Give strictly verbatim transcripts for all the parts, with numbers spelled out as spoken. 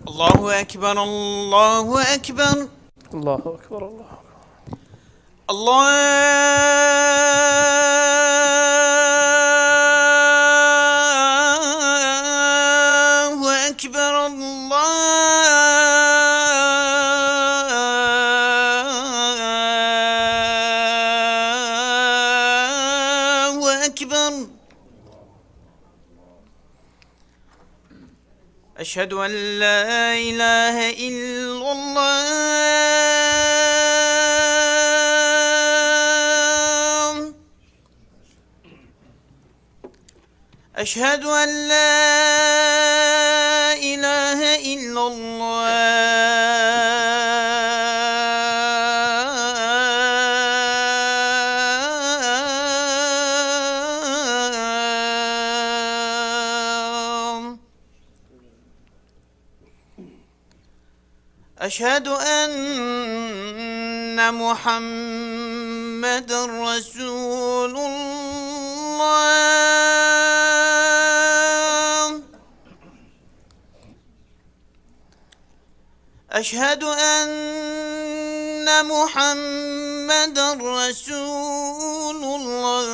الله أكبر، الله أكبر. الله أكبر، الله أكبر. الله أكبر، الله أكبر. أشهد أن لا إله إلا الله. أشهد أن لا إله إلا الله. أشهد أن محمدا رسول الله. أشهد أن محمدا رسول الله.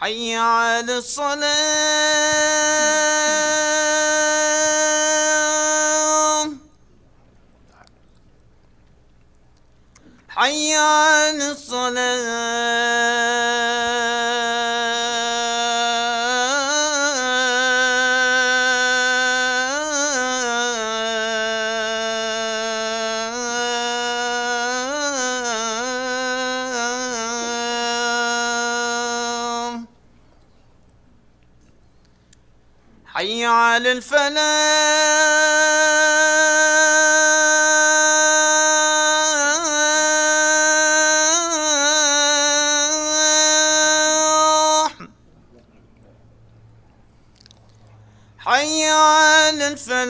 حي على الصلاة. حي على الصلاة. حي على الفلاح. حي على الفلاح.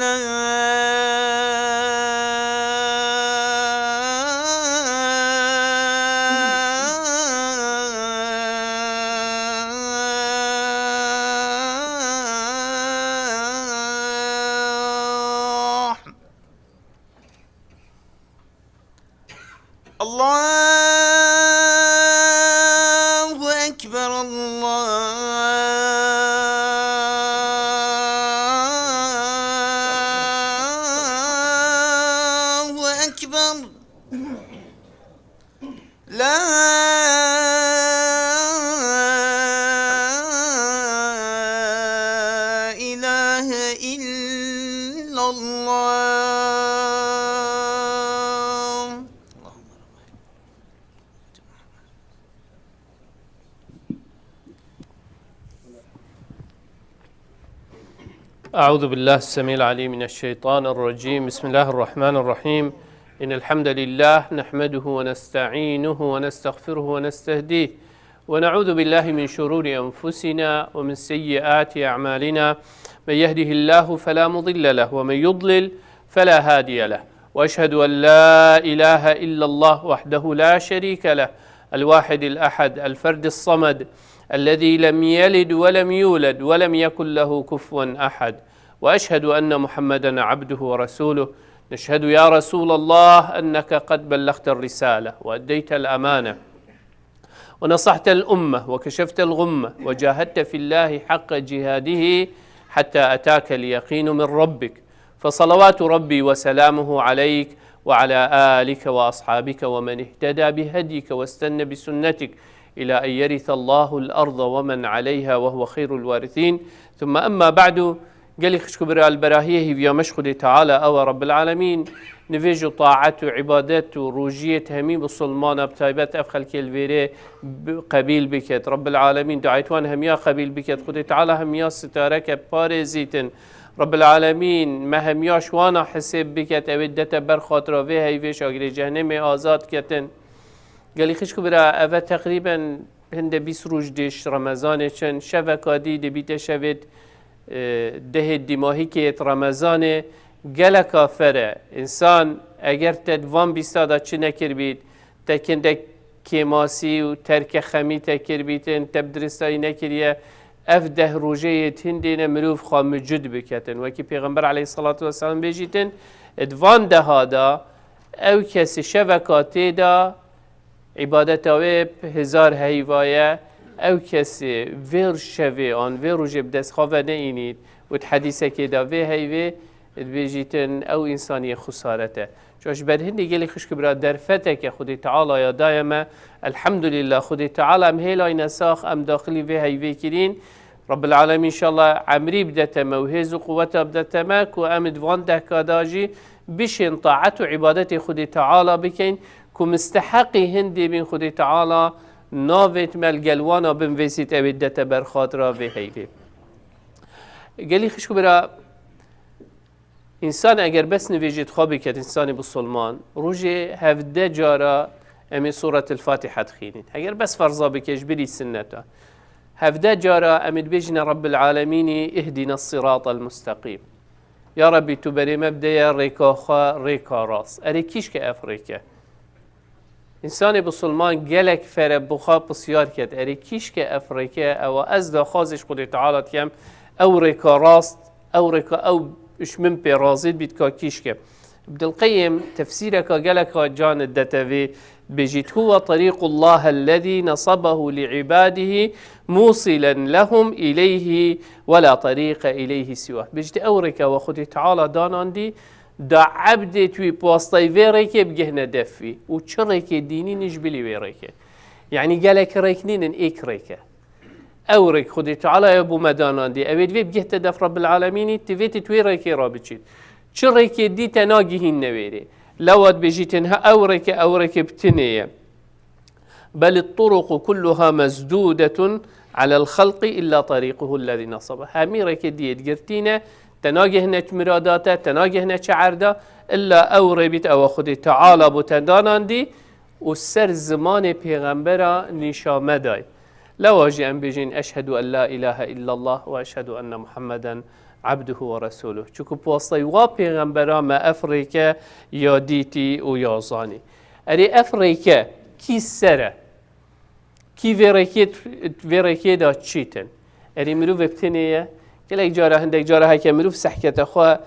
الله أكبر، الله أكبر. لا إله إلا الله. أعوذ بالله السميع العليم من الشيطان الرجيم. بسم الله الرحمن الرحيم. إن الحمد لله نحمده ونستعينه ونستغفره ونستهديه، ونعوذ بالله من شرور أنفسنا ومن سيئات أعمالنا. من يهده الله فلا مضل له، ومن يضلل فلا هادي له. وأشهد أن لا إله إلا الله وحده لا شريك له، الواحد الأحد، الفرد الصمد، الذي لم يلد ولم يولد ولم يكن له كفوا أحد. وأشهد أن محمدا عبده ورسوله. نشهد يا رسول الله أنك قد بلغت الرسالة وأديت الأمانة ونصحت الأمة وكشفت الغمة وجاهدت في الله حق جهاده حتى أتاك اليقين من ربك، فصلوات ربي وسلامه عليك وعلى آلك وأصحابك ومن اهتدى بهديك واستن بسنتك إلى أن يرث الله الأرض ومن عليها وهو خير الوارثين. ثم أما بعد، Gelî xişk û bira, li berahiyê hêviya me ji Xwedê Teala ew e, Rebbil Alemîn nivêj û taet û îbadet û rojiyê te hemî misilmana, bi taybet ev xelkê li vêrê bi-, qebîl biket. Rebbil Alemîn duayê wan hemiya qebîl biket. Xwedê Teala hemiya sitareke parêzîtin. Rebbil Alemîn me hemiya ji wana hisêb biket, ew ê dete ber xatira vê heyvê ji agirê cehennemê azad ketin. Gelî xişk û bira, ev e teqrîben hinde bîst roj dê ji Remezanê çin, şeveka dî dê bîte şevê E, dehê dîmahîkê yê Remezanê geleka fer e. Însan eger te di van bîsta de çi nekiribît, te hindek kêmasî û terke xemî te kiribîtin, te bi diristayî nekiriye, ev deh rojê yê hindê ne mirov xwe micud biketin. Wekî Pêxember aleyhisselatu vesselam bêjîtin, di van deha de ew kesî şeveka tê de îbadeta wê hezar heyva ye. Ew kesî vê şevê an vê rojê bi dest xwe ve neînît û di hedîsekê de vê heyvê dibêjîtin, ew însaniyê xusarete. Çaş ber hindê gelî xişk bira derfeteke Xwedê Teala ya daye me. Elhamdulillah, Xwedê Teala em hêlayne sax, em daxilî vê heyvê kirîn. Rabbil Alemîn înşallah emrî bidete me û hêz û quweta bidete me ku em di van dehka da jî bişên taet û îbadetê Xwedê Teala bikeyn ku misteheqî hindê bîn Xwedê Teala navêt me li gel wana bin vêsît ew ê dete ber xatira vê heyvê. Gelî xişk û bira, însan eger bes nivêjê xwe biket, însanê bisilman, rojê hevdeh cara em ê Sûretil Fatiha dixînin. Eger bes ferza bike ji birî sinneta. Hevdeh cara em ê dibêjine Rabbil Alemînî ihdine siratal mustaqîm. Ya Rebbî, tu berê me bideye rêka xwe, rêka rast. Erê kîşke ev rêke. Însanê bisilman gelek fere bi xwe pisyar ket, erê kîşke ev rêke ew a ez daxwazê ji Xwedê Teala dikem, ew rêka rast, ew rêka ew ji min pê razî bît ka kîşke. Ibn Qeyyim tefsîreka geleka can dete vê, dibêjît, "Huwa tariqullah ellezî nasabahu li ibadihi musilen lehum ileyhi ve la tariqe ileyhi siwah." Bêjît, ew rêke we Xwedê Teala danandî, da ebdê tu wî bi wastayê vê rêkê bigihne def wî. Û çi rêkê dînî nî ji bilî wê rêkê. Yanî gelek rêk nînin, êk rêke. Ew rêk Xwedê Teala ye bo me danandî. Ew ê divê bigihte def Rabbil Alemînî, tu vê tu wê rêkê re biçît. Çi rêkê dî te nagihîn newêrê. Lewa dibêjîtin ha ew rêke, ew rêke bi tinê ye. Bel turuqu kulluha mesdudetun alel xelqi illa tariquhu ellezî nasaba. Hemî rêkê diyê digirtîne, te nagihne çi mirada te, te nagihne çi erda, illa ew rê bît ewa Xwedê Teala bo te danandî û ser zimanê pêxembera nîşa me day. Lewa jî em bêjin, "Eşhedû en la ilahe illallah ve eşhedû enne Muhammeden abduhu ve resûluh." Çunku bi wastayê wa pêxembera me ev rêke ya dîtî û ya zanî. Erê ev rêke kî ser e? Kî vê rêkê, vê rêkê de çîtin? Erê mirov bi tinê ye. Gelek cara, hindek cara heke mirov sehkete xwe,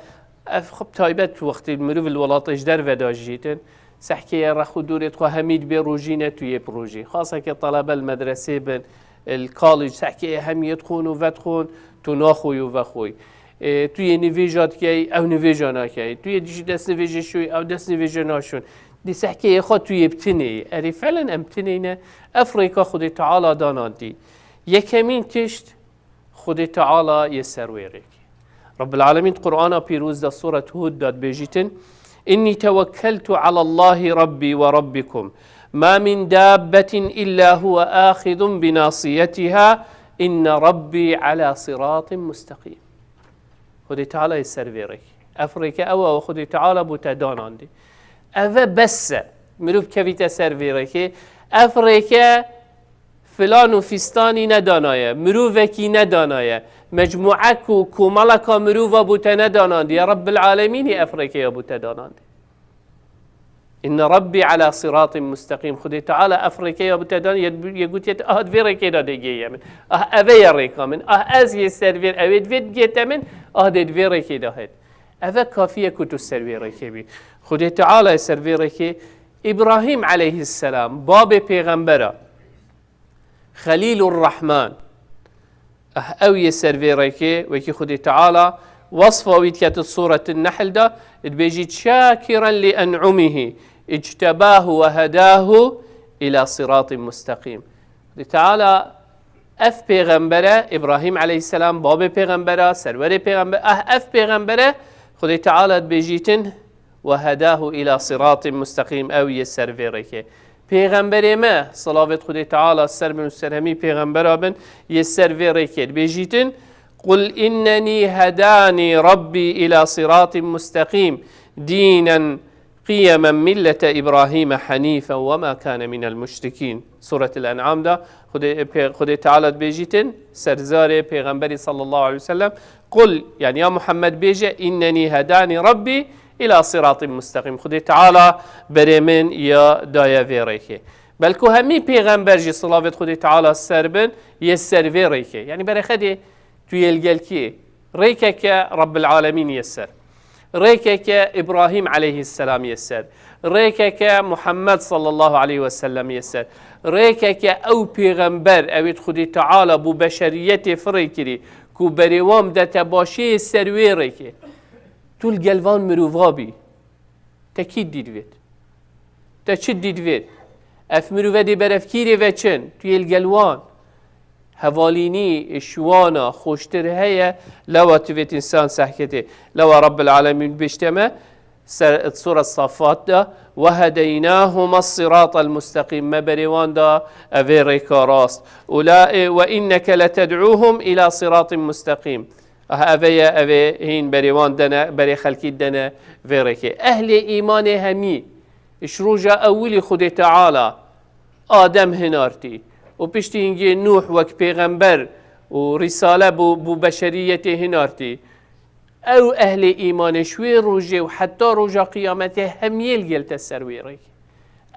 ev xwe bi taybet wextê mirov li welatê ji derve de jîtin. Sehkeye rex û dûrê xwe hemî dibê rojî ne tu yê bi rojî. Xaseke telebe li medresê bin, li college, sehkeye hemî yê dixwin û vedixwin, tu naxwî û vexwî. Ê, tu yê nivêja dikey, ew nivêja nakey. Tu yê dijî destnivêjê şûy, ew destnivêjê naşûn. Di sehkeyê xwe tu yê bi tinê yî. Erê felen em tinê ne. Ev rêka Xwedê Teala danandî. Yekemîn tişt, Xwedê Teala yê ser wê rêkê. Rabbil Alemîn di Qur'ana Pîroz de Suret Hud de dibêjîtin, "Inni tewekkeltu alallahi Rabbi ve Rabbikum. Ma min dabbetin illa huve ahidun bi nasiyetiha. Inne Rabbi ala siratin musteqîm." Xwedê Teala yê ser vê rêkê. Ev rêke ew e, Xwedê Teala bo te danandî. Ev e bes e. Mirov kevîte ser vê rêkê. Ev rêke filan û fîstanî nedanaye, mirovekî nedanaye. Mecmuek û komeleka mirova bo te nedanandiye. Rabbil Alemînî ev rêkeya bo te danandî. Inne Rabbi ala siratin musteqîm. Xwedê Teala ev rêkeya bo te dan, yê, yê gotiye, "Ah, di vê rêkê de dê gêye min. Ah, ev e ye rêka min. Ah, ez yê ser vê, ew ê di vê digête min, ah, dê di vê rêkê de hêt." Ev e kafiye ku tu ser vê rêkê bî. Xwedê Teala ser vê rêkê, Îbrahîm aleyhisselam, babê pêxembera, Xelîlur Rehman. Eh, ew yê ser vê rêkê, wekî Xwedê Teala wesfa wî dike di Sûretin Nehl de, dibêjî, "Şakiran li en'umihi, ictebahu ve hedahu ila siratin musteqîm." Xwedê Teala ev pêxembere, Îbrahîm aleyhisselam, babê pêxembera, serwerê pêxember, ah, ev pêxembere, Xwedê Teala dibêjîtin, "Ve hedahu ila siratin musteqîm", ew yê ser vê rêkê. Pêxemberê me, silavêt Xwedê Teala ser bin û ser hemî pêxembera bin, yê ser vê rêkê dibêjîtin, "Qul innenî hedani Rabbi ila siratin musteqîm, dînen qiyemen millete Îbrahîme henîfen ve ma kane minel muşrikîn." Suretil En'am de Xwedê, pê-, Xwedê Teala dibêjîtin, serzarê pêxemberî sallallahu aleyhi ve sellem, Qul, yani ya Muhammed bêje, innenî hedani Rabbî ila siratin musteqîm. Xwedê Teala berê min ya daye vê rêkê. Belku hemî pêxember jî, silavêt Xwedê Teala ser bin, yê ser vê rêkê. Yani berê Xwedê tu yê li gel kê? Rêkeke Rabbil Alemîn yê ser. Rêkeke Îbrahîm aleyhisselam yê ser. Rêkeke Muhammed sallallahu aleyhi ve sellem yê ser. Rêkeke ew pêxember, ewêt Xwedê Teala bo beşeriyetê firê kirî, ku berê wan bidete başiyê ser wê rêkê. Tu li gel van mirova bî. Te kî dî divêt? Te çi dî divêt? Ev mirove dê berevkîrê ve çin. Tu yê li gel wan. Hevalînî ji wana xweştir heye, lewa tu vêt însan sehketê. Lewa Rabbil Alemîn bêjte me, ser, Sura Saffat de, "Ve hedeynâhuma siratal musteqîm." Me berê wan da evê rêka rast. Ula-, e, "Ve inneke leted'ûhum ila siratin musteqîm." Ah, eve ye, evê hîn berê wan dene, berê xelkî dene vê rêkê. Ehlê îmanê hemî, ji roja ewilî Xwedê Teala Adem hinartî û piştî hingê Nûh wek pêxember û rîsale bû, bû beşeriyetê hinartî. Ew ehlê îmanê ji wê rojê û heta roja qiyametê hemiyê li gel te ser wê rêkê.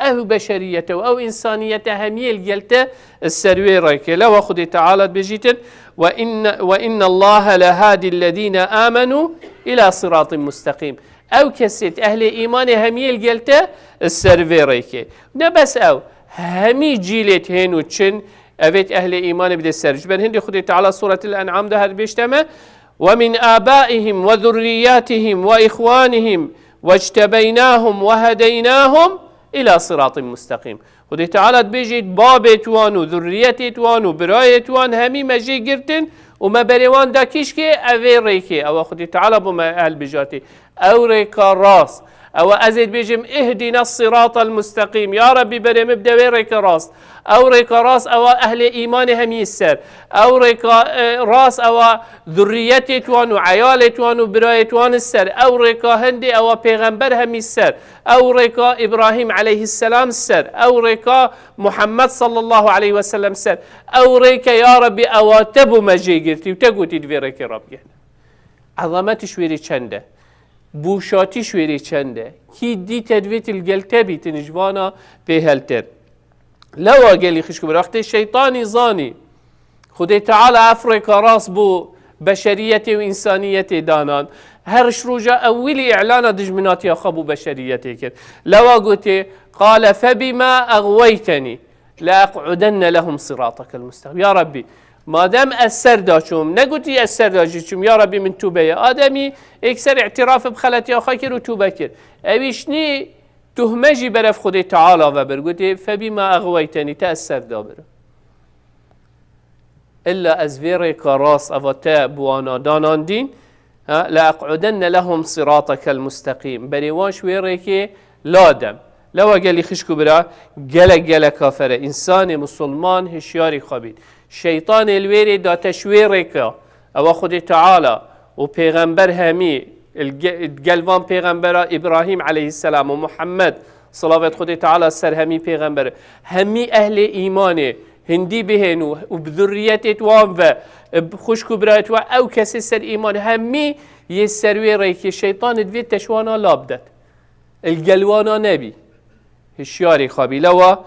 Ew beşeriyete û ew însaniyete hemiyê li gel te ser wê rêkê. Lewa Xwedê Teala dibêjîtin, "Ve inne, ve innallâhe lehâdî lezîne âmenû ilâ sirâtin musteqîm." Ew kesêt ehlê îmanê hemiyê li gel te ser vê rêkê. Ne bes ew, hemî cîlêt hên û çin, evêt ehlê îmanê bide ser. Ji ber hindê Xwedê Teala Sûretil En'am de her bêjte me, "Ve min âbâihim ve zurriyâtihim ve ihwanihim vectebeynâhum ve hedeynâhum ilâ sirâtin musteqîm." Xwedê Teala dibêjît, babêt wan û zurriyetêt wan û birayêt wan hemî me jê girtin û me berê wan da kîşkê evê rêkê. Ewa Xwedê Teala bo me hilbijartî. Ew rêka rast. Ewa ez ê dibêjim, "Ihdina siratal musteqîm." Ya Rabbî, berê min bide wê rêka rast. Ew rêka rast, ewa ehlê îmanê hemî ser. Ew rêka, e, rast, ewa zurriyetêt wan û eyalêt wan û birayêt wan ser. Ew rêka hindê, ewa pêxember hemî ser. Ew rêka Îbrahîm aleyhisselam ser. Ew rêka Muhammed sallallahu aleyhi ve sellem ser. Ew rêke ya Rabbî, ewa te bo me jê girtî û te gotî di vê rêkê rabigihne. Ezamet ji wê rê çend e? Boşatî ji wê rê çend e? Kî dî te divêt li gel te bîtin ji vana pêheltir? Lewa gelî xişk û bira, wextê şeytanî zanî Xwedê Teala ev rêka rast bo beşeriyetê û însaniyetê danan, her ji roja ewilî îlana dijminatiya xwe bo beşeriyetê kir. Lewa gotê, "Qale febima eğweytenî, leeq'udenne lehum siratekel musteqîm." Ya Rabbî, madem ez ser da çûm, negotî ez ser da jî çûm, ya Rabbî min tûbe ye. Ademî êkser îtiraf bi xeletiya xwe kir û tûbe kir. Ewî şinî tuhme jî berev Xwedê Teala ve bir. Gotê, "Febîma eğweytenî, te ez ser da bir." Illa ez vê rêka rast eva te bi wana danandîn, ha, "Leeq'udenne lehum siratekel musteqîm." Berê wan ji wê rêkê ladim. Lewa gelî xişk û bira, gelek gelek kafere. Însanê musulman hişyarî xwe bît. Şeytanê li wê rê da te ji wê rêka. Ewa Xwedê Teala û pêxember hemî, il ge-, gel van pêxembera Îbrahîm aleyhisselam û Muhammed, silavet Xwedê Teala ser hemî pêxember, hemî ehlê îmanê hindî bihên û, û bi zurriyetê wan ve, e, bi xwişk û birayet wan, ew kesê ser îman, hemî yê ser wê rêkê, şeytanê divê te ji wana la bidet. Il gel wana nebî. Hişyarî xwe bî. Lewa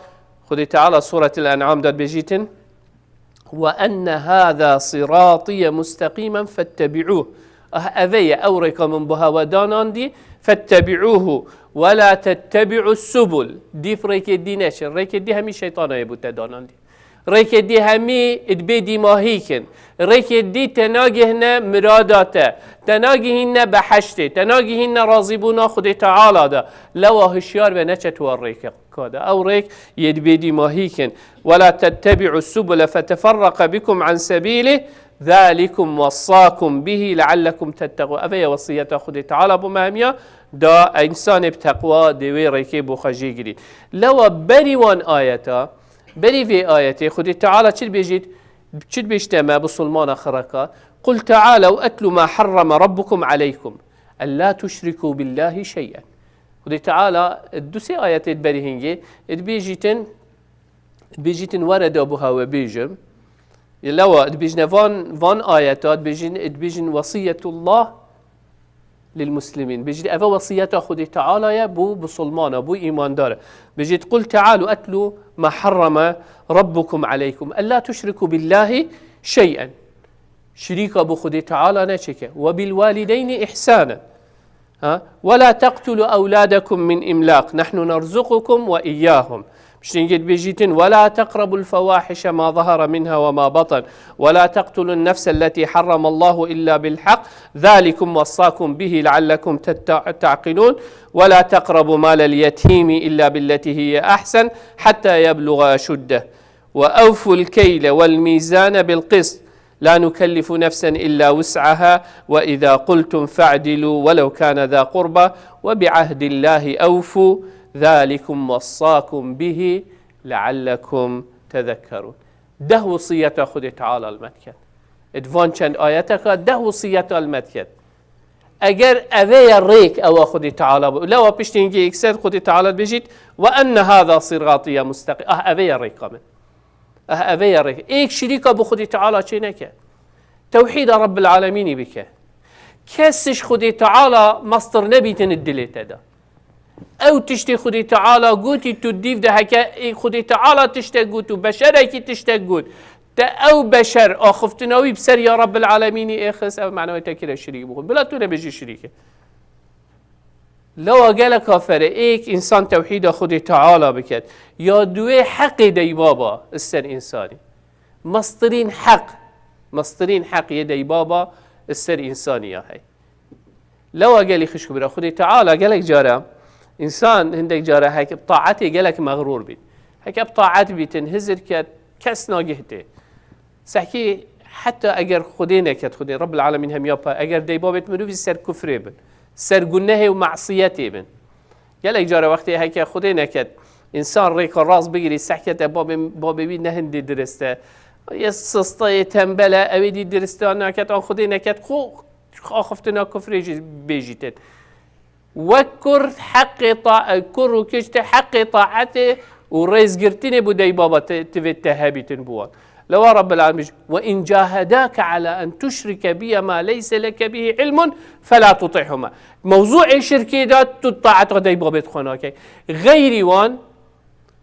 Xwedê Teala Sûretil En'am de dibêjîtin, "Ve enne hâzâ sirâtiye musteqîmen fettebi'ûh." Ah, eve ye, ew rêka min bo hewe danandî, "fettebi'ûhu ve la tettebi'us subul." Dîv rêkê dî neçin. Rêkê dî hemî şeytana ye bo te danandî. Rêkê dî hemî di bêdîmahî kin. Rêkê dî te nagihne mirada te. Te nagihîne behiştê. Te nagihîne razîbûna Xwedê Teala de. Lewa hişyar be, neçe tu wan rêke. Ka de ew rêk yê di bêdîmahî kin. "Ve la tettebi'u subule feteferraqe bikum an sebîlih, zalikum wessakum bihi leallekum tetteqûn." Eve ye wesiyeta Xwedê Teala bo me hemiya, da însanê bi teqwa dê wê rêkê bo xwe jê girî. Lewa berî wan ayeta, berî vê ayetê Xwedê Teala çi dibêjît, çi dibêjte me bisulmana xireka? "Qul tealew etlu ma harrame rabbukum aleykum, en la tuşrikû billahi şey'en." Xwedê Teala du sê ayetê di berî hingê dibêjîtin, dibêjîtin were da bo hewe bêjim, Lewa, dibêjine van, van ayeta, dibêjin, dibêjin وصية الله للمسلمين. Bêjin, eve wesiyeta Xwedê Teala ye bo bisilmana, bo îmandara. Bêjit, قل تعالوا أتل ما حرم ربكم عليكم ألا تشركوا بالله شيئا. Şirîka bo Xwedê Teala neçike. وبالوالدين إحسانا. Ha? ولا تقتلوا أولادكم من إملاق نحن نرزقكم وإياهم. Piştî hingê dibêjîtin, ولا تقربوا الفواحش ما ظهر منها وما بطن ولا تقتلوا النفس التي حرم الله إلا بالحق ذلكم وصاكم به لعلكم تتع-، تعقلون ولا تقربوا مال اليتيم إلا بالتي هي أحسن حتى يبلغ أشده وأوفوا الكيل والميزان بالقسط لا نكلف نفسا إلا وسعها وإذا قلتم فاعدلوا ولو كان ذا قربى وبعهد الله أوفوا ذلكم وصاكم به لعلكم تذكرون. Deh wesiyeta Xwedê Teala li me diket. Di van çend ayeteka deh wesiyeta li me diket. Eger eve ye rêk ewa Xwedê Teala bû. Lewa piştî hingê yekser Xwedê Teala dibêjît, وأن هذا صراطي مستقيم. Ah, eve ye rêka min. Ah, eve ye rêk. Êk şirîka bo Xwedê Teala çê neke. Tewhîda Rabbil Alemînî bike. Kes ji Xwedê Teala mestir nebîtin di dilê te de. Ew tiştê Xwedê Teala gotî tu dîv de heke ê Xwedê Teala tiştek got û beşerekî tiştek got. Te ew beşer axiftina wî bi ser ya Rabbil Alemînî êxist, ev manawê te kire şirîk bû. Bila tu nebêjî şirîk e. Lewa gelek afere êk însan tewhîda Xwedê Teala biket. Ya duwê heqê deybaba li ser însanî. Mestirîn heq. Mestirîn heq yê deybaba li ser însanî ya hey. Lewa gelî xişk bira Xwedê Teala gelek cara însan hindek cara heke bi taetê gelek mexrûr bît. Heke bi taet bîtin hizir ket kes nagih tê. Sehkî heta eger Xwedê neket, Xwedê Rabbil Alemîn hemiya pa, eger deybabêt mirovî ser kufrê bin, ser gunehê û masiyetê bin. Gelek cara wextê heke Xwedê neket, însan rêka rast bigirî, sehkete babê, babê wî ne hindî dirist e. Yê sista, yê tembel e, ew ê dî dirista naket, an Xwedê neket, xwe axiftina kufrê jî bêjîtin. Wek kur heqê ta-, kur û kiş te heqê taetê û rêzgirtinê bo deybaba te, tivê te hebîtin bo wan. Lewa Rabbil Alemîn, وإن جاهداك على أن تشرك بي ما ليس لك به علم فلا تطعهما. Mewzûê şirkê de tu taeta deybabêt xwe nakey. Xeyrî wan,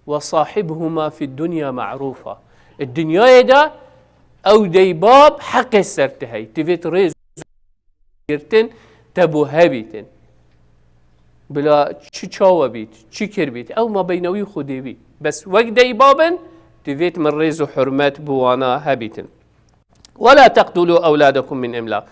وصاحبهما في الدنيا معروفا. Di dinyayê de ew deybab heqê ser te hey. Tivêt rêz girtin, te bo hebîtin. Bila çi çawa bît, çi kir bît, ew mabeyna wî Xwedê bî. Bes wek deybabin, divêt min rêz û hurmet bi wana hebîtin. ولا تقتلوا أولادكم من إملاق.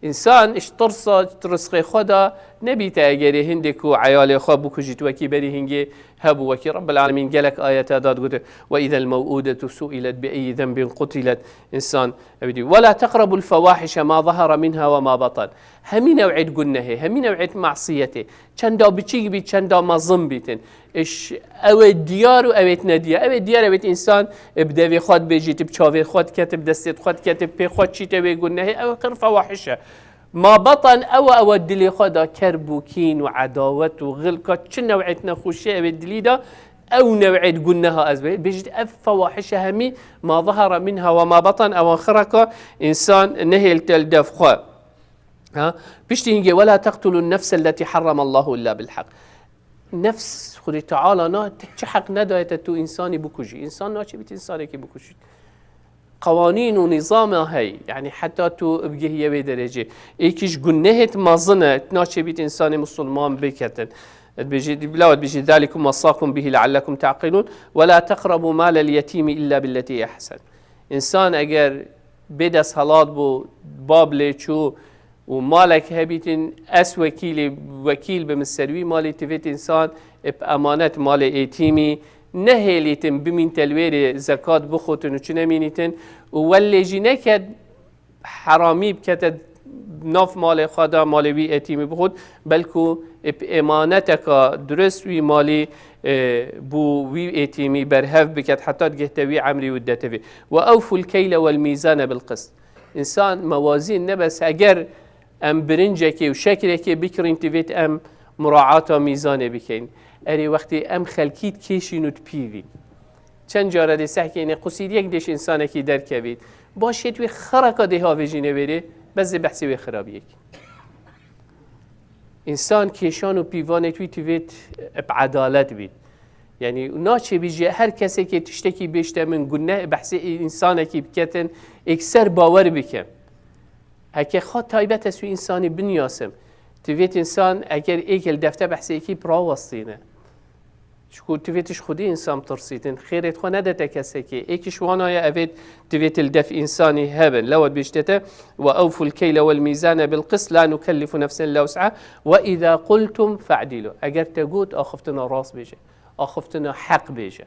Însan ji tirsa rizqê xwe de nebîte egerê hindê ku eyalê xwe bikujît, wekî berî hingê hebû, wekî Rabbil Alemîn gelek ayete da digote, وإذا الموءودة سئلت بأي ذنب قتلت. Însan Ew dî, ولا تقربوا الفواحش ما ظهر منها وما بطن. Hemî new'êt gunehê, hemî new'êt masiyetê. Çenda biçîk bît, çenda mezin bîtin. Iş, ew ê diyar û ew ê nediyar. Ew ê diyar, ew ê însan, e, bi devê xwe dibêjît, bi çavê xwe diket, bi destê xwe diket, bi pê xwe çîte wê gunehê. Ew kir fewahiş e. Ma batan ew, ew dilê xwe da kerb û kîn û edawet û xilka çi new'êt nexweşiyê ew ê dilî da. Ew new'ê guneha ez bê-, bêjit ev fewahiş e hemî ma zahara minha ve ma batan, ewan xiraka însan nehêlte li dev xwe. Ha? Piştî hingê, "Ve la teqtulun nefselleti harramallahu illa bil hak." Nefs, Xwedê Teala na, te çi heq nedaye te tu însanî bikujî. Însan naçê bît însanekî bikujît. Qewanîn û nîzama hey, yanî heta tu bigihî wê derecê. Êkî ji gunehêt mezin e, naçê bît însanê misilman biketin. Dibêjî, bila dibêjî, "Zalikum wassakum bihi leallekum ta'qilun. Ve la teqrabu malel yetîmi illa billeti hiye ahsen." Însan eger bê desthilat bû, bab lê çû, û malek hebîtin, ez wekîlê, wekîl bim ser wî malê, tivêt însan, ê bi emanet malê êtîmî, nehêlîtin bimînte li wêrê zekat bixotin û çi nemînîtin, û wellê jî neket heramî bikete nav malê xwe de, malê wî êtîmî bixot, belku ê bi emaneteka durist wî malî, e, bû wî êtîmî berhev biket heta digihte wî emrî û dete vî. "Ve ewful keyle wel mîzane bil qist." Însan mewazîn nebes, eger em birincekê û şekrekê bikirîn, divêt em muraata mîzanê bikeyn. Erê, wextê em xelkî dikêşîn û dipîvîn. Çend cara dê sehkê înê qusîriyek dêş însanekî derkevît. Başêt wê xereka dê havêjîne wêrê, bes dê behsê wê xirabiyek. Însan kêşan û pîvanêt wî tivêt bi edalet bît. Yanî naçê bî ji her kesekê tiştekî bêşte min guneh behsê însanekî biketin, êkser bawer bikim. Heke xwe taybet ez wî însanî binyasim. Tivêt însan eger êk li defte behsê êkî bi rawestîne. Çiku tivêt ji Xwedê însan bitirsîtin, xêrêt xwe nedete kesekê. Êk ji wana ye evêt tivêt li def însanî hebin. Lewa dibêjtete, "Ve ewful keyle wel mîzane bil qist la nukellifu nefsen illa wus'eha ve îza qultum fe'dîlu." Eger te got, axiftina rast bêje. Axiftina heq bêje.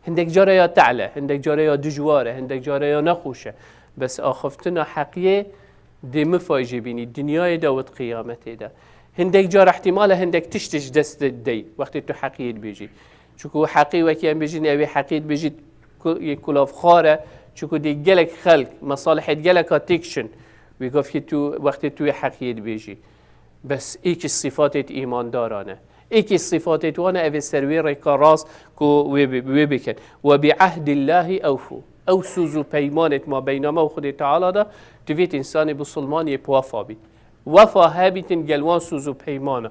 Hindek cara ya te'le, hindek cara ya dijwar e, hindek cara ya nexweş e. Bes axiftina heqiyê dê mifay jê bînî, dinyayê de û di qiyametê de. Hindek cara ihtimal e hindek tişt ji dest de dey, wextê tu heqiyê dibêjî. Çiku heqî wekî em bêjin, ew ê heqiyê dibêjî, ku-, yê kulavxwar e, çiku dê gelek xelk, mesalihêt geleka têkişin. Wî gavkî tu, wextê tu yê heqiyê dibêjî. Bes êk ji sifatêt îmandaran e. Êk ji sifatêt wan e, ev ê ser wê rêka rast ku wê bi-, wê bikin. "Ve bi ehdillahî ewfû." Ew soz û peymanêt ma beyna me û Xwedê Teala de, divêt însanê bisilman yê bi wefa bît. Wefa hebîtin gel wan soz û peymana.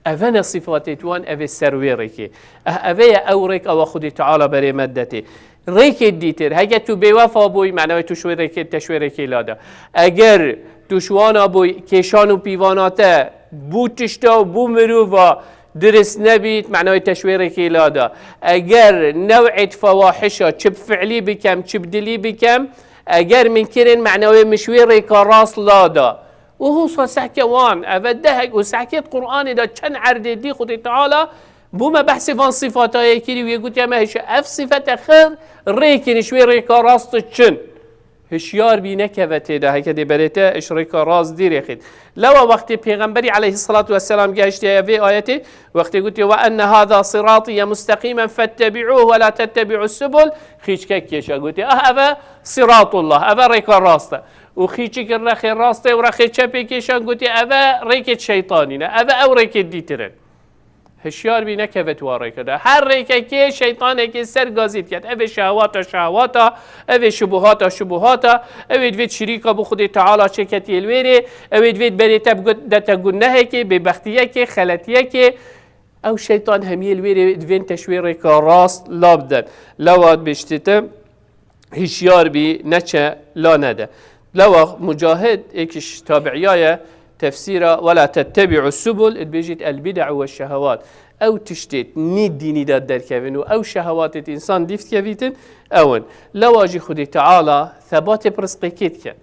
Eve ne sifatêt wan, ev ê ser wê rêkê. Eh, eve ye ew rêk ewa Xwedê Teala berê me detê. Rêkê dîtir, heke tu bêwefa bûy, mena wê tu ji wê rêkê, te ji wê rêkê lada. Eger tu ji wana bûy, kêşan û pîvana te bû tişta û bû mirova dirist nebît, mena wê te ji wê rêkê lada. Eger new'êt fewahişa çi bi fi'lî bikem, çi bi dilî bikem, eger min kirin, mena wê min ji wê rêka rast lada. Û husa sehke wan, eve dehek û sehkêt Qur'anê de çend erdê dî Xwedê Teala bo me behsê van sifata yê kirî, wê gotiye me hişa ev sifete xir rêkin ji wê rêka rast çin. Hişyar bî nekeve tê de, heke dê berê te ji rêka rast dî rêxît. Lewa wextê Pêxemberî aleyhissalatu vesselam gehiştiye vê ayetê, wextê gotiye, "Ve enne hâzâ sirâtîye musteqîmen fettebi'ûh ve la tettebi'us subul", xîçkek kêşa gotiye, "Ah, eve siratullah, eve rêka rast e." Û xîçik rexê rastê û rexê çepê kêşan gotiye, "Eve rêkê şeytanî ne, eve ew rêkê dîtir in." Hişyar bî nekeve tu wa rêke de. Her rêkekê şeytanekê ser gazî diket. Ev ê şehwata şehwata, ev ê şubuhata şubuhata, ew ê divêt şirîka bo Xwedê Teala çêketiye li wêrê, ew ê divêt berê te bigot-, dete gunehekê, bêbextiyekê, xeletiyekê. Ew şeytan hemiyê li wêrê divên te ji wê rêka rast la biden. Lewa dibêjtê te, hişyar bî, neçe la nede. Lewa Mucahid, êk ji tabi'iya ye, tefsîra "Ve la tettebi'u subul", dibêjît "El bid'u ve şehewat". Ew tiştêt nî dînî de derkevin û ew şehewatêt însan dîf dikevîtin, ew in. Lewa jî Xwedê Teala thebatê bi rizqê kê dike?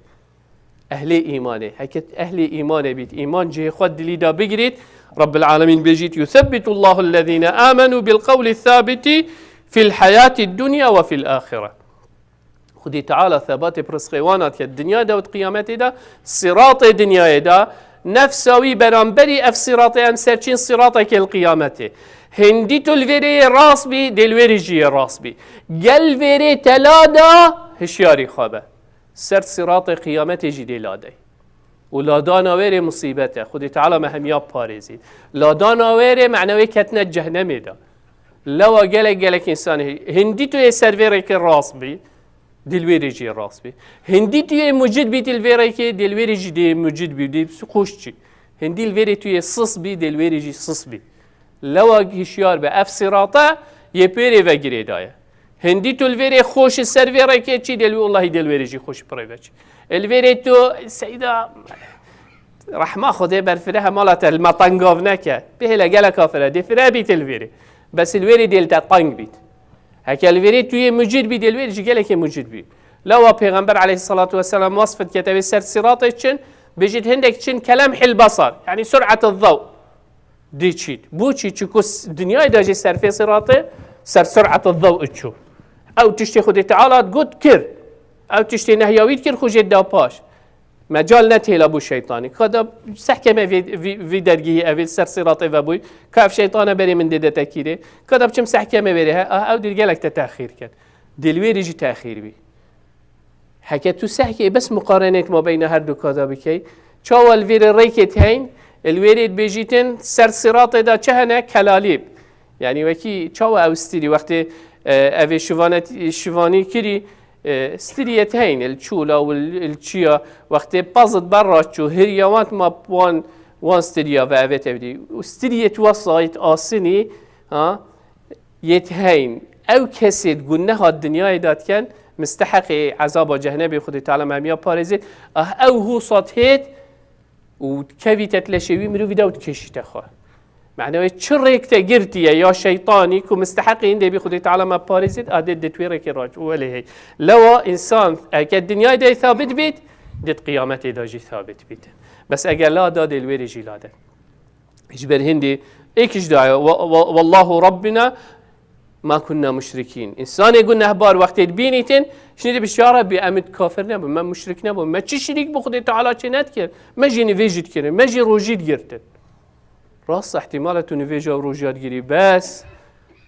Ehlê îmanê. Heke ehlê îmanê bît, îman cihê xwe dilî de bigirît, Rabbil Alemîn bêjît, "Yusebbitullahu ellezîne amenu bil qewli sabiti fil hayati dunya ve fil ahire." Xwedê Teala thebatê bi rizqê wan dike dinyayê de û di qiyametê de, siratê dinyayê de, nefsa wî beramberî ev siratê em ser çîn sirateke li qiyametê. Hindî tu li vêrê yê rast bî, dê li wêrê jî yê rast bî. Gel vêrê te la da, hişyarî xwe be. Ser siratê qiyametê jî dê ladey. Û ladana wêrê musîbet e. Xwedê Teala me hemiya parêzî. Ladana wêrê mena wê ketine cehnemê de. Lewa gelek gelek însanê hindî tu yê ser vê rêkê rast bî, dil wêrê jî rast bî. Hindî tu yê mucid bî dil vê rêkê, dil wêrê jî dê mucid bî, dê xweş çî. Hindî li vêrê tu yê sis bî, dil wêrê jî sis bî. Lewa hişyar be, ev sirata yê pêrê ve girêdaye. Hindî tu li vêrê xweş ser vê rêkê çî, dê li wê wellahî dê li wêrê jî xweş pirê ve çî. Li vêrê tu seyda rehma Xwedê berfireh mala te li me tengav neke. Bihêle gelek kafir e, dê fire bît li vêrê. Bes li wêrê dê li te teng bît. Heke li vêrê tu yê mucid bî, dê li wêrê jî gelekê mucid bî. Lewa Pêxember aleyhissalatu vesselam wasf dike tevê ser siratê çin, bêjit hindek çin kelemhil basar, yani sur'at el-zaw. Dê çît. Bo çî? Çiku s-, dinyayê de jî ser fê siratê, ser sur'at el-zaw çû. Ew tiştê Xwedê Teala got kir. Ew tiştê nehya wî dikir xwe jê da paş. Mecal ne têla bû şeytanî. Ka da sehke me vê, vê, vê dergihî evê ser siratê vebûy. Ka ev şeytane berê min dê de tekîrê. Ka da biçim sehke me vêrê he. Ah, ew dil gelek te texîr ket. Dil wêrê jî texîr bî. Heke tu sehkê bes muqarenêt ma beyna her du kada bikey, çawa li vêrê rêkêt heyn, li wêrê dibêjîtin ser siratê de çi hene? Kelalîb. Yani wekî çawa ew stîlî wextê E, evê şivanet-, şivanî kirî, e, stiriyet heyne, li çûla û li, li çiya, wextê pazit berra çû, hiriya wan ma wan, wan stiriya ve evet evdî. Û stiriyet wesayet asinî, ha, yet heyn. Ew kesê guneha dinyayê de diken, misteheqê ezaba cehennemê Xwedê Teala me hemiya parêzê. Ah, ew hûsat hêt, û kevîte leşê wî mirovî de û dikêşîte xwe. Mane wê çi rêk te girtiye ya şeytanî ku misteheqî hindê bî Xwedê Teala me parêzit, a dê dit wê rêkê raç û welê hey. Lewa însan eke dinyayê de sabit bît, dit qiyametê de jî sabit bît. Bes eger la da dê li wê rê jî la de. Ji ber hindê êk ji daye, "Wa-, wa-, wallahu Rabbina ma kunna muşrikîn." Însanê gunehbar wextê dibînîtin, şinî dibî, "Ya Rebbi, em ê kafir nebin, me muşrik nebin, me çi şirîk bi Xwedê Teala çê nedikir, me jî nivêjî dikirin, me jî rojî digirtin." Rast ihtimale tu nivêja û rojiya digirî, bes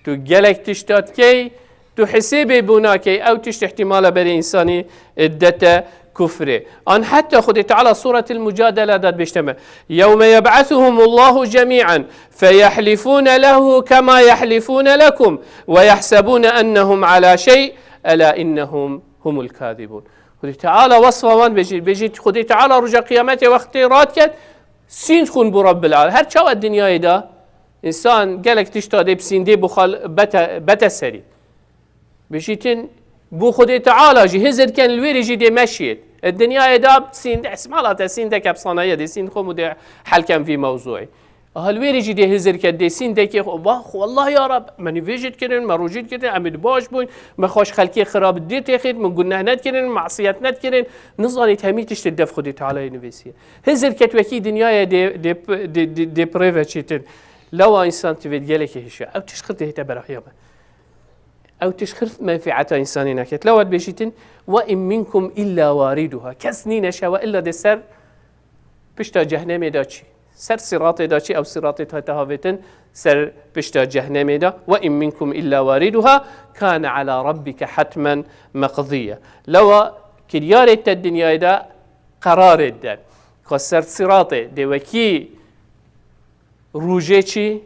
tu gelek tişta dikey, tu hisêbê bû nakey, ew tişt ihtimale berê însanî dete kufrê. An heta Xwedê Teala Sûretil Mucadele de dibêjte me, "Yewme yeb'asuhumullahu cemî'an feyehlifûne lehu kema yehlifûne lekum ve yehsebûne ennehum alâ şey, elâ innehum humul kâzibûn." Xwedê Teala wesfa wan bêjî, bêjî Xwedê Teala roja qiyametê wextê radiket, sînd xwin bû Rabbil Alem. Her çawa dinyayê de însan gelek tişta dê bi sîndê bixwe bete, bete serî. Bêjîtin, bû Xwedê Teala jî hizir ken li wê rê jî dê meşiyêt. E, dinyayê de sînd, ihtimala te sîndeke bi sanaye dê sînd xwe û dê helkem vî mewzûyê. Aha li wê rê jî dê hizir ke dê sîndekê xwe, "Wah, wallah ya Rab, me nivêjî dikirin, me rojî dikirin, em ê di baş bûyn, me xweş xelkê xirab dê têxît, min guneh nedikirin, masiyet nedikirin." Nizanît hemî tiştê dev Xwedê Tealayê nivîsiye. Hizir ket wekî dinyayê dê, dê, dê, dê, dê pirê veçîtin. Lewa însan tivêt gelekê hişya. Ew tişt xirtê hête berahiya me. Ew tişt xirf menfîeta însanî neket. Lewa dibêjîtin, "Ve in minkum illa wariduha." Kes nîne şewa illa dê ser pişta cehnemê de çî. Ser siratê de çî, ew siratê te havêtin ser pişta cehnemê de. "Ve in minkum illa wariduha, kane ala rabbike hatmen meqdiye." Lewa kiryarê te dinyayê de qerarê de. Ka ser siratê dê wekî rûjê çî,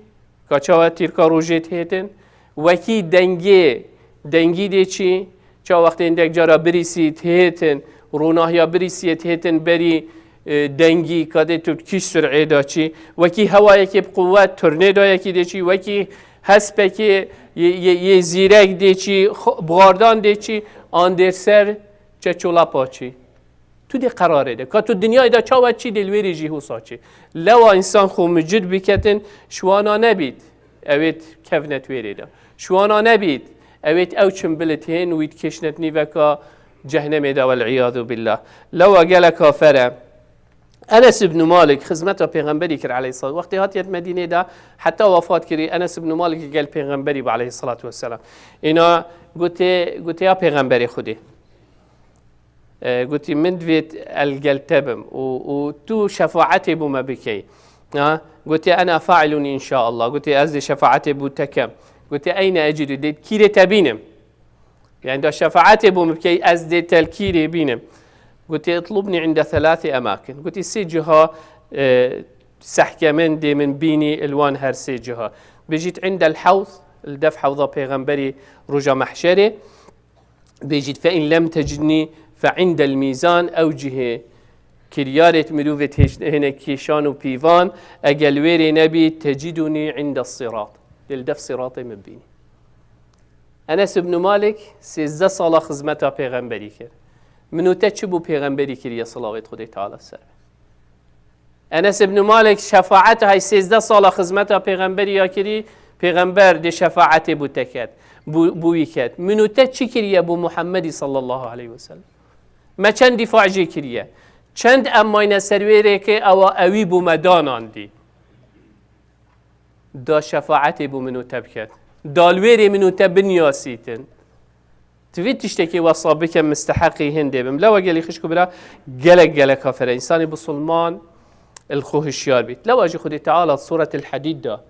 ka çawa tîrka rûjê tihêtin, wekî dengê, dengî dê çî, ça wextê hindek cara birîsî tihêtin, rûnahiya birîsiyê tihêtin berî, e, dengî, ka dê tu kîş sur'ê da çî, wekî hewayekê bi quwet, turnê dayekî dê çî, wekî hespekê yê, yê, yê zîrek dê çî, xo-, buxardan dê çî, an dêr ser çeçolapa çî. Tu dê qerarê de. Ka tu dinyayê de çawa çî dê li wê rê jî husa çî. Lewa însan xwe micid biketin, şiwana nebît. Ewêt kevnet wê rê de. Şiwana nebît. Ewêt ew çim bilit hên wî dikêşnet nîveka cehnemê de, wel iyadu billah. Lewa gelek kafere. Enes ibn Malik xizmeta pêxemberî kir aleyhisselam. Wextê hatiye Medînê de heta wefat kirî Enes ibn Malik gel pêxemberî bi aleyhissalatu vesselam. Îna gotê, gotê ya pêxemberê Xwedê. E, gotî, "Min divêt el gel te bim û, û tu şefaetê bo me bikey." Ha? Gotê, "Ena failun inşaallah." Gotê, "Ez dê şefaetê bo te kem." Gotê, "Eyne ecîdu?" Dê kîrê te bînim. Yani da şefaetê bo min bikey, ez dê tel kîrê bînim. Gotê, "Itlubni inde thelathî emakin." Gotî, "Sê ciha, e, sehke min dê min bînî, il wan her sê ciha." Bêjît, "Indel hewz", li def hewza pêxemberî roja mehşerê. Bêjît, "Fe in lem tecidni fe indel mîzan", ew cihê kiryarê mirovê têş-, hêne kêşan û pîvan, eger li wê rê nebî, "Teciduni indes sirat." Dê li def siratê min bînî. Enes ibn Malik sêzdeh sala xizmeta pêxemberî kir. Min û te çi bû pêxemberî kiriye, silavêt Xwedê Teala ser be? Enes ibn Malik şefaet hay sêzdeh sala xizmeta pêxemberî ya kirî, pêxember dê şefaetê bû te ket, bû, bû wî ket. Min û te çi kiriye bû Muhammedî sallallahu aleyhi ve sellem? Me çend dîfa jê kiriye? Çend em mayne ser wê rêkê ewa ewî bû me danandî? Da şefaetê bû min û te biket. Da li wê rê min û te binyasîtin. Divê tiştekê wesa bikem, misteheqî hindê bim. Lewa gelî xişk û bira, gelek gelek kafir e. Însanê bisilman li xwe hişyar bît. Lewa jî Xwedê Teala Sûretil Hadîd da.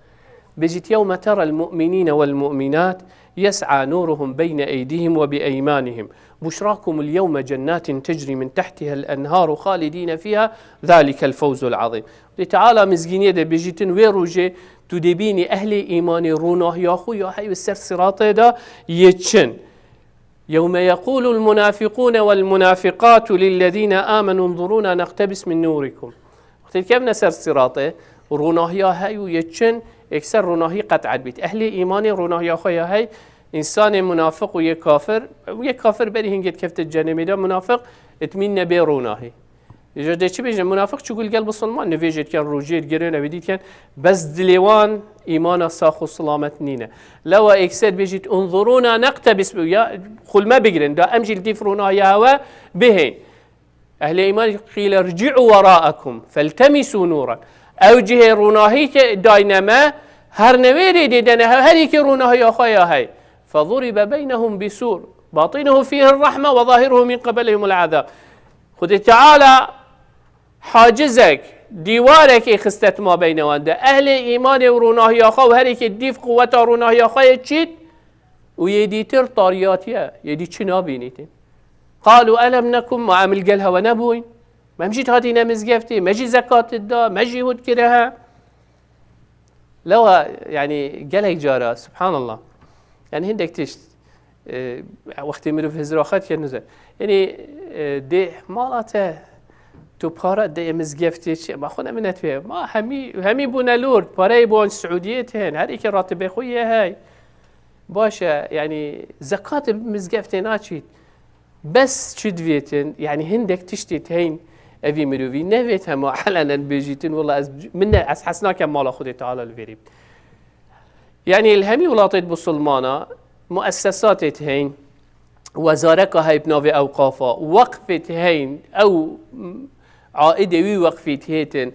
Bêjît, "Yewme terel mu'minîne wel mu'minat yes'a nûruhum beyne eydîhim ve bi eymanihim. Buşrakum el yewme cennatin tecrî min tehtihel enharu xalidîne fîha zalikel fewzul azîm." Xwedê Teala mizgîniyê de bêjîtin, wê rojê Tu dê bînî ehlê îmanê ronahiya xwe ya hey ser siratê de yê çin. يوم يقول المنافقون والمنافقات للذين آمنوا انظرونا نقتبس من نوركم. Wextê dikevne ser siratê, ronahiya hey û yê çin, yekser ronahî qet'et bît. Ehlê îmanê ronahiya xwe ya hey, însanê munafiq û yê kafir, yê kafir berî hingê dikefte cenemê de, munafiq itmîn nebê ronahî. Îja dê çi bêjin? Munafiq çi gul gel bisilman, nivêjê diken, rojê digirin, evê dî diken, bes dilê wan îmana sax û silamet nîne. Lewa êkser bêjît, "Unzurûna neqtebis", ya xulme bigirin, da em jî li dîf ronahiya hewe bihên. Ehlê îman qîle, "Rici'û wera'ekum, feltemisû nûran." Ew cihê ronahî ke dayne me, her newêrê dê dene hev, her yekê ronahiya xwe ya hey. "Fezuribe beynehum bisûr, batinuhu fîhi rahme ve zahiruhu min qibelihimul azab." Xwedê Teala hacizek, dîwarek ê xistet ma beyne wan de. Ehlê îmanê û ronahiya xwe û her yekê dîf quweta ronahiya xwe yê çît û yê dîtir tariyatiye, yê dî çi nabînîtin. Qalu elem nekum, ma em li gel hewe nebûyn? Me jî hatîne mizgeftê, me jî zekat da, me jî hût kire he. Lewa, yani gelek cara, subhanallah. Yani hindek tişt, e, wextê mirov hizra xwe diket nize. Yani, e, dê mala te, tu para dê mizgeftê çi? Ma xwe ne minet wê. Ma hemî, hemî bûne lor, pareyê bo Siûdiyê tên, her êkê ratibê xwe yê hey. Baş e, yani zekat mizgeftê naçît. Bes çi divêtin, yani hindek tiştê teyn evî mirovî nevêt hema elenen bêjîtin, wela ez, min ne, ez hes nakem mala Xwedê Teala li vêrî. Yani li hemî welatêt bisilmana, muessesatêt heyn, wezareka hey bi navê ewqafa, weqfêt heyn, ew aidê wî weqfî tihêtin,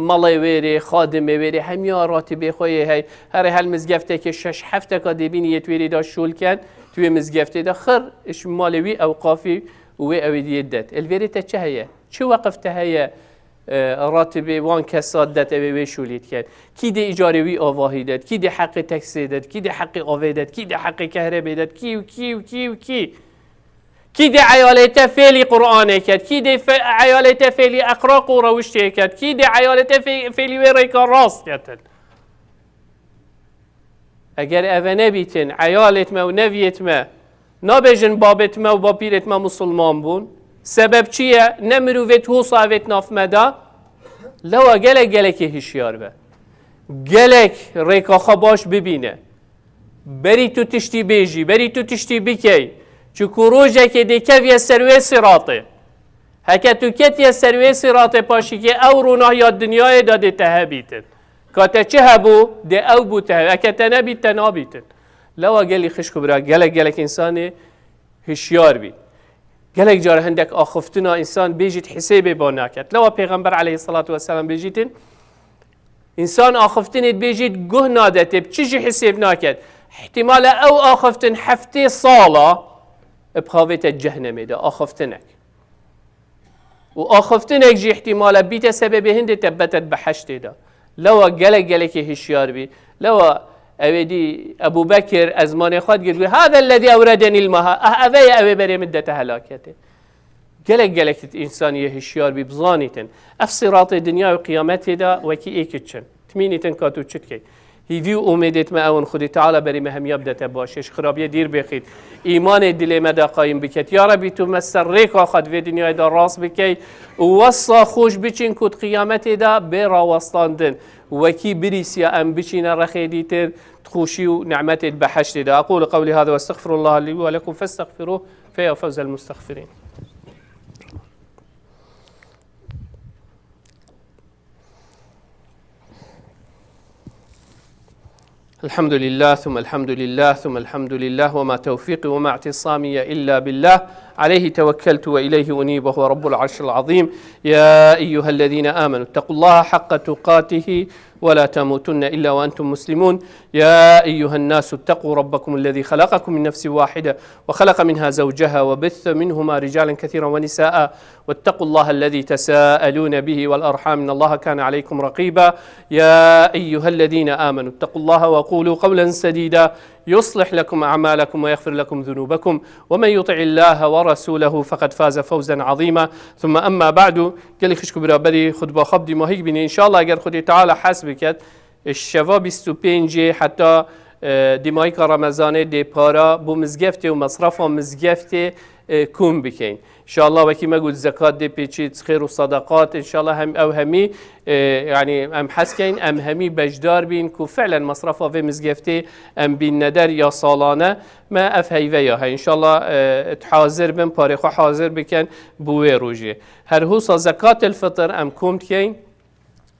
malê wêrê, xadimê wêrê, hemiya ratibê xwe yê hey. Herê hel mizgeftekê şeş hefteka dê bînî yê twêrê de şûl ken, tu wê mizgeftê de xir, ji malê wî ewqafî û wê ewêdiyê det. Li vêrê te çi heye? Çi weqif te heye? E, ratibê wan kesa det, ewê wê şûlî diken. Kî dê îcarê wî avahî det, kî dê heqê teksê det, kî dê heqê avê det, kî dê heqê kehrebê det, kî û kî û kî û kî. Kî dê eyalê te fêlî Qur'anê ket? Kî dê fe-, eyalê te fêlî exlaq û rewiştê ket? Kî dê eyalê te fê-, fêlî wê rêka rast ketin? Eger eve nebîtin, eyalêt me û neviyêt me nabêjin babêt me û bapîrêt me musulman bûn. Sebeb çi ye? Ne mirovêt hosa evêt nav me de. Lewa gelek gelekê hişyar be. Gelek rêka xwe baş bibîne. Berî tu tiştî bêjî, berî tu tiştî bikey, çiku rojekê dê keviye ser wê siratê. Heke tu ketiye ser wê siratê paşîkê, ew ronahiya dinyayê de dê te hebîtin. Ka te çi hebû, dê ew bû te hebî. Heke te nebît, te nabîtin. Lewa gelî xişk û bira, gelek gelek însanê hişyar bî. Gelek cara hindek axiftina însan bêjît hisêbê ba naket. Lewa Pêxember aleyhisselatu vesselam bêjîtin, Însan axiftinê dibêjît guh nadetê, bi çi jî hisêb naket. Îhtîmal e ew axiftin heftê sala bi havête cehnemê de, axiftinek. Û axiftinek jî îhtîmal e bîte sebebê hindê te bete di behiştê de. Lewa gelek gelekê hişyar bî. Lewa ewê dî Ebû Bekir, ezmanê xwe digir, got, "Hâzellezî ewredenîl maha." Ah, eve ye ewê berê min dete helaketê. Gelek gelek însanî yê hişyar bî, bizanîtin. Ev siratê dinya û qiyametê de wekî êk çin. Timînîtin ka tu çi dikey. Hîvî û umêdêt me ew in, Xwedê Teala berî me hemiya bidete baş, ji xirabiyê dîr bêxît. Îmanê dilê me de qayîm biket. Ya Rebî tu me ser rêka xwe di vê dinyayê de rast bikey û wesa xweş biçin ku di qiyametê de bê rawestandin. Wekî birîsiya em biçîne rexê dîtir, di xweşî û nimetê di behiştê de. أقول قولي هذا وأستغفر الله لي ولكم فاستغفروه فيا فوز المستغفرين. الحمد لله ثم الحمد لله ثم الحمد لله وما توفيقي وما اعتصامي إلا بالله عليه توكلت وإليه أنيب وهو رب العرش العظيم. يا أيها الذين آمنوا اتقوا الله حق تقاته ولا تموتن إلا وأنتم مسلمون. يا أيها الناس اتقوا ربكم الذي خلقكم من نفس واحدة وخلق منها زوجها وبث منهما رجالا كثيرا ونساء واتقوا الله الذي تساءلون به والأرحام إن الله كان عليكم رقيبا. يا أيها الذين آمنوا اتقوا الله وقولوا قولا سديدا يصلح لكم أعمالكم ويغفر لكم ذنوبكم ومن يطع الله ورسوله فقد فاز فوزا عظيما. ثم أما بعد، gelî xişk û biraberî, xutba xwe bi dîmahî bîne. Înşallah eger Xwedê Teala hez biket, Şeva bîst û pêncê heta, e, dîmayîka Remezanê dê para bo mizgeftê û mesrefa mizgeftê, e, kom bikeyn. Înşallah wekî me got zekat dê pêçî, xêr û sedeqat, înşallah hem ew hemî, e, yanî em hez keyn, em hemî beşdar bîn ku fi'len mesrefa vê mizgeftê em bînne der ya salane, me ev heyve ya heye. Înşallah, e, hazir bin, parê xwe hazir bikin bo wê rojê. Her hosa zekatil fitr em kom dikeyn.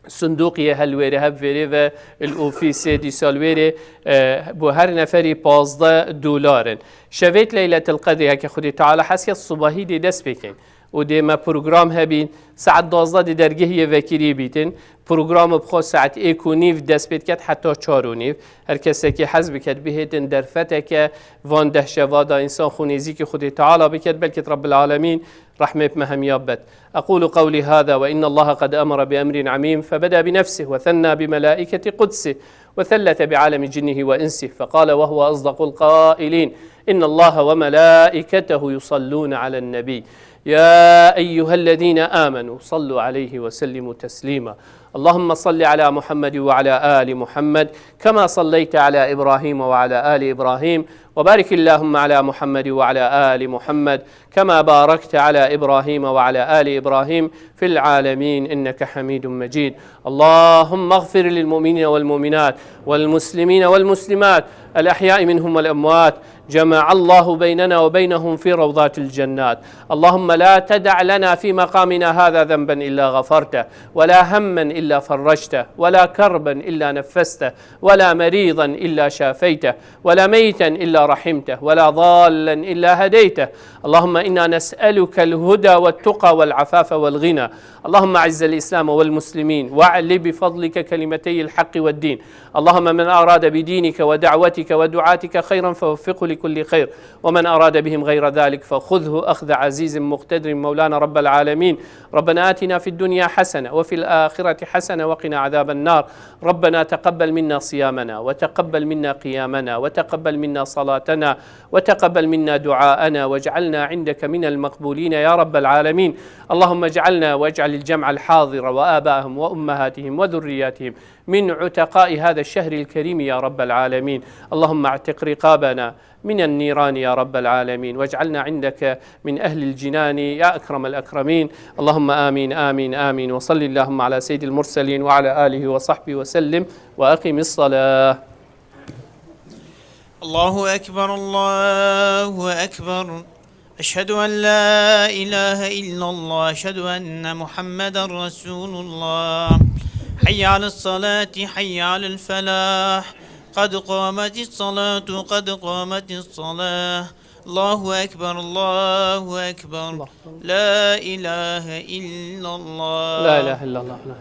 Sindûqiyê helwêrê hev vêrê ve li ofîsê dîsa li wêrê, e, bo her neferî pazdeh dolar in. Şevêt Leyletil Qedrê heke Xwedê Teala hez ke sibahî dê dest pê keyn. Û dê me program hebîn, saet duwazdeh dê dergehiyê vekirî bîtin. Program bi xwe saet êk û nîv dest pê diket heta çar û nîv. Her kesekî hez biket bihêtin derfeteke van deh şeva da însan xwe nêzîkî Xwedê Teala biket, belkî Rabbil Alemîn rehmê bi me hemiya bed. أقول قولي هذا وإن الله قد أمر بأمر عميم فبدأ بنفسه وثنى بملائكة قدسه وثلث بعالم جنه وإنسه فقال وهو أصدق القائلين: إن الله وملائكته يصلون على النبي يا أيها الذين آمنوا صلوا عليه وسلموا تسليما. اللهم صل على محمد وعلى آل محمد كما صليت على إبراهيم وعلى آل إبراهيم وبارك اللهم على محمد وعلى آل محمد كما باركت على إبراهيم وعلى آل إبراهيم في العالمين إنك حميد مجيد. اللهم اغفر للمؤمنين والمؤمنات والمسلمين والمسلمات الأحياء منهم والأموات، جمع الله بيننا وبينهم في روضات الجنات. اللهم لا تدع لنا في مقامنا هذا ذنبا إلا غفرته، ولا هما إلا فرجته، ولا كربا إلا نفسته، ولا مريضا إلا شافيته، ولا ميتا إلا رحمته، ولا ضالا إلا هديته. اللهم إنا نسألك الهدى والتقى والعفاف والغنى. اللهم أعز الإسلام والمسلمين، وأعل بفضلك كلمتي الحق والدين. اللهم من أراد بدينك ودعوتك ودعاتك خيرا فوفقه لكل خير، ومن أراد بهم غير ذلك فخذه أخذ عزيز مقتدر. مولانا رب العالمين، ربنا آتنا في الدنيا حسنة وفي الآخرة حسنة وقنا عذاب النار. ربنا تقبل منا صيامنا وتقبل منا قيامنا وتقبل منا صلاتنا وتقبل منا دعاءنا واجعلنا عندك من المقبولين يا رب العالمين. اللهم اجعلنا واجعل الجمع الحاضر وآباءهم وأمهاتهم وذرياتهم من عتقاء هذا الشهر الكريم يا رب العالمين. اللهم اعتق رقابنا من النيران يا رب العالمين، واجعلنا عندك من أهل الجنان يا أكرم الأكرمين. اللهم آمين، آمين، آمين. وصل اللهم على سيد المرسلين وعلى آله وصحبه وسلم، وأقم الصلاة. الله أكبر، الله أكبر. أشهد أن لا إله إلا الله، أشهد أن محمدا رسول الله. حي على الصلاة، حي على الفلاح. قد قامت الصلاة، قد قامت الصلاة. الله أكبر، الله أكبر. الله أكبر. لا إله إلا الله. لا إله إلا الله. لا.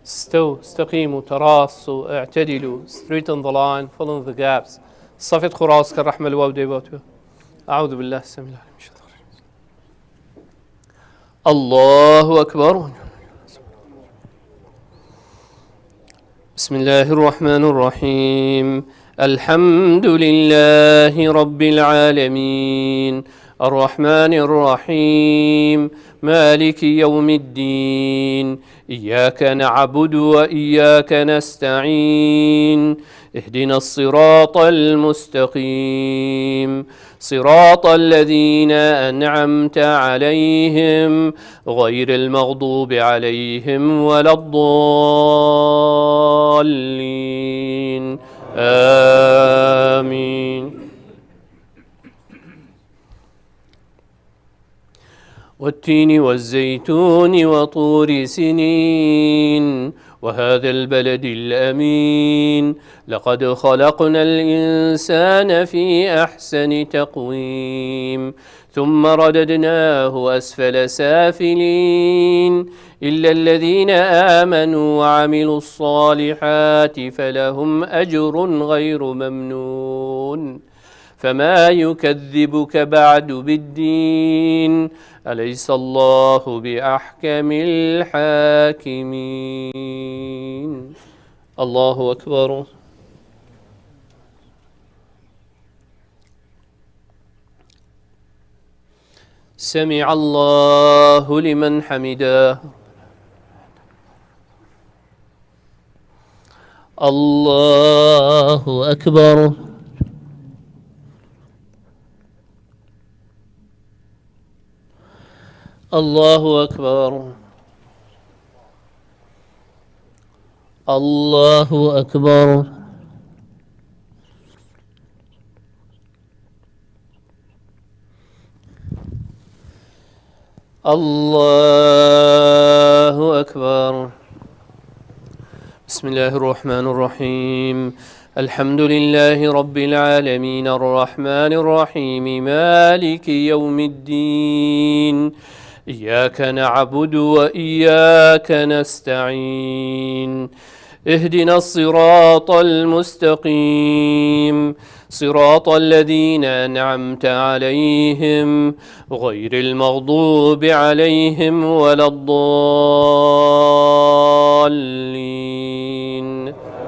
استووا، استقيموا، تراصوا، اعتدلوا، straighten the line, fill in the gaps. صفت خراس كالرحمة الواو ديبوتو. أعوذ بالله السميع العليم من الشيطان الرجيم. الله أكبر. بسم الله الرحمن الرحيم. الحمد لله رب العالمين. الرحمن الرحيم. مالك يوم الدين. إياك نعبد وإياك نستعين. اهدنا الصراط المستقيم. صراط الذين أنعمت عليهم غير المغضوب عليهم ولا الضالين. آمين. والتين والزيتون وطور سينين وهذا البلد الأمين. لقد خلقنا الإنسان في أحسن تقويم. ثم رددناه أسفل سافلين. إلا الذين آمنوا وعملوا الصالحات فلهم أجر غير ممنون. فما يكذبك بعد بالدين. أليس الله بأحكم الحاكمين. الله أكبر. سمع الله لمن حمده. الله أكبر. الله أكبر. الله أكبر. الله أكبر. بسم الله الرحمن الرحيم. الحمد لله رب العالمين، الرحمن الرحيم، مالك يوم الدين. إياك نعبد وإياك نستعين. اهدنا الصراط المستقيم، صراط الذين أنعمت عليهم، غير المغضوب عليهم ولا الضالين.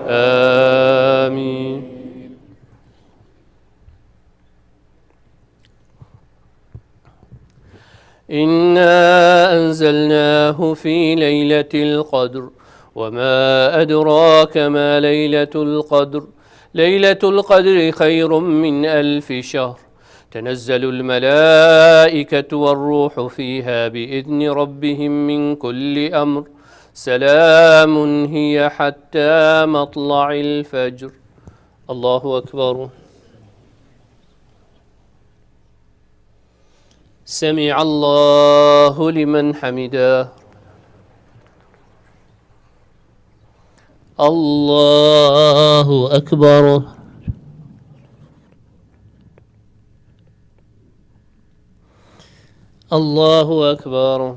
آمين. إنا أنزلناه في ليلة القدر، وما أدراك ما ليلة القدر، ليلة القدر خير من ألف شهر، تنزل الملائكة والروح فيها بإذن ربهم من كل أمر، سلام هي حتى مطلع الفجر. الله أكبر. سمع الله لمن حمده. الله أكبر. الله أكبر.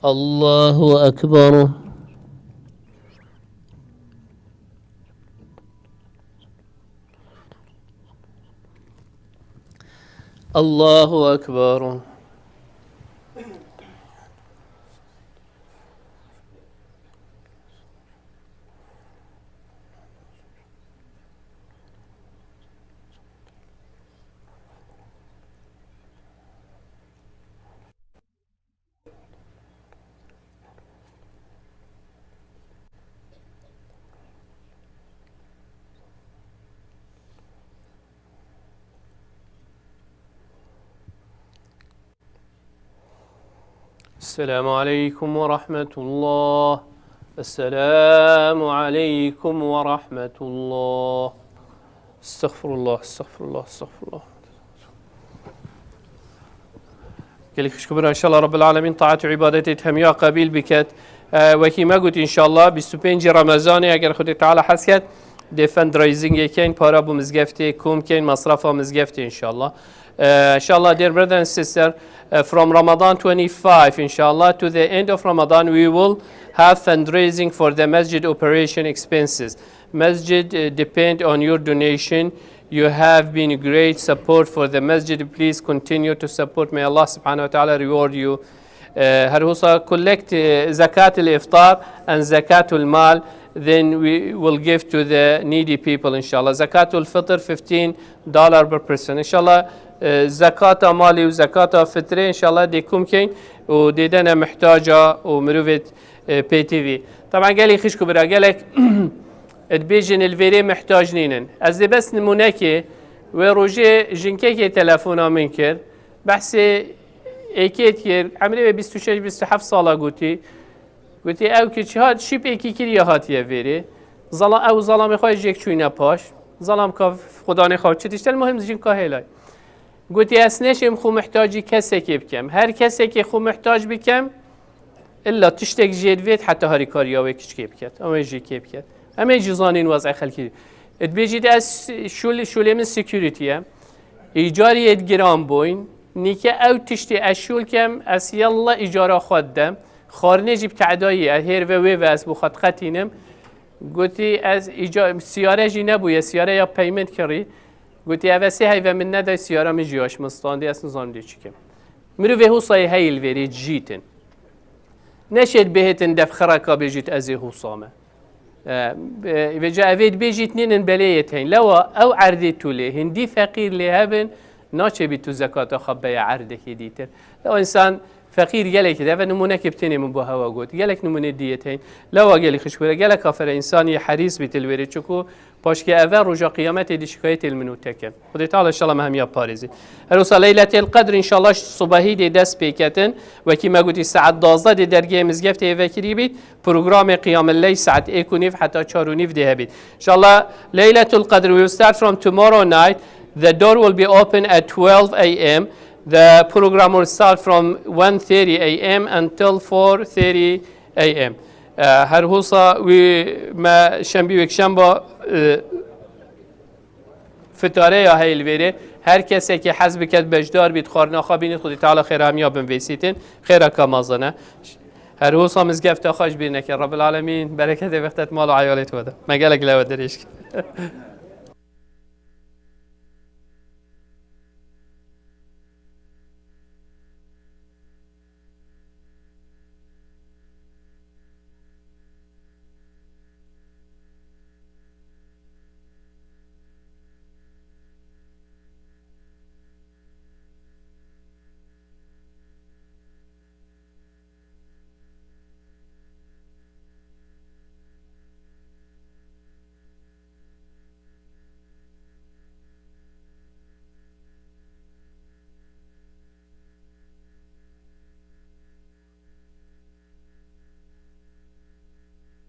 الله أكبر. الله أكبر. السلام عليكم ورحمة الله. السلام عليكم ورحمة الله. استغفر الله، استغفر الله، استغفر الله. Gelî xişk û bira, înşallah Rabbil Alemîn taat û îbadetê hemiya qebîl biket. E, wekî me got, înşallah bîst û pêncî Remezanê, eger Xwedê Teala hez ket, dê fundraisingê kein, para bo mizgeftê kom kein, masrafa mizgeftê înşallah. E, înşallah, dear brother and sister, e, from Ramadan twenty-five, inshallah, to the end of Ramadan, we will have fundraising for the masjid operation expenses. Masjid, uh, depend on your donation. You have been a great support for the masjid. Please continue to support. May Allah subhanahu wa ta'ala reward you. Uh, her wisa collect, uh, zakat al-iftar and zakat al-mal. Then we will give to the needy people, inshallah. Zakat al-fitr, fifteen dollar per person. Inshallah, uh, zakata malî û zakata fitrê, inshallah, dê kom kein û dê dene mihtaca û mirovê, uh, pê tî vî. Taban gelî xişk û bira, gelek dibêjin li vêrê mihtac nînin. Ez dê bes nimûnekê, wê rojê jinkekê telefona min kir. Behsê êkê dikir, emrê wê bîst û şeş bîst û heft sala gotî. Gotî ew kir çi hat, şîp êkî kiriye hatiye vêrê. Zala-, ew zalamê xwe jêk çûyne paş. Zalam ka xudanê xwe çi tişt, el muhim jinka hêlay. Gotî ez neşêm xwe mihtacî kesekê bikem. Her kesekê xwe mihtac bikem, illa tiştek jê divêt heta harîkariya wê kiçkê biket. Ew ê jî kê biket. Em ê jî zanîn wez'ê xelkî. Dibêjî de ez şûl-, şûlê min security ye. Îcarî yê giran bûyn. Nîke ew tiştê ez şûl kem, ez yalla îcara xwe didem. Xwarinê jî bi te'dayî, ez hêr ve wê ve ez bo xwe diqetînim. Gotî ez îca-, siyare jî nebûye, siyare ya payment kirî. Gotî ev sê heyve min neday, siyara min jî ya ji min standî, ez nizanim dê çi kim. Mirovê hûsayê heyî li vêrê cîtin. Neşêt bihêtin def xireka bêjît ez ê hûsa me. E, e, vêca evê dibêjît nînin belê yê teyn. Lewa ew erdê tu lê hindî feqîr lê hebin, naçê bî tu zekata xwe beye erdekê dîtir. Lewa însan Feqîr gelekî de ve nimûnekê bi tenê min bo hewa got. Gelek nimûnê diyê tên. Lewa gelî xişk were, gelek afere însanî herîs bî til wêrê, çiku paşkê eve roja qiyametê dî şikayetê li min û tekin. Xwedê Teala inşallah me hemiya parêzî. Her wisa Leyletil Qedr inşallah subahî dê dest pê ketin. Wekî me gotî saet duwazdeh dê dergehê mizgeftê vekirî bît. Programê Qiyamil Leyl saet êk û nîv heta çar û nîv dê hebît. Inşallah Leyletul Qedr will start from tomorrow night. The door will be open at twelve a m. The program will start from one thirty a m until four thirty a m. Eh, her hosa wî me şembî wekşemba, eh, fitareya heyl vêrê. Her kesekî hez biket beşdar bît, xwarina xwe bînit, Xwedî Teala xêra hemiya bin vêsîtin. Xêra ka mazine. Her hosa mizgefta xwe ji bîr neke. Rabbil Alemîn, bereketê vextet mal û eyalê tu wede. Me gelek lewe dirêj kir.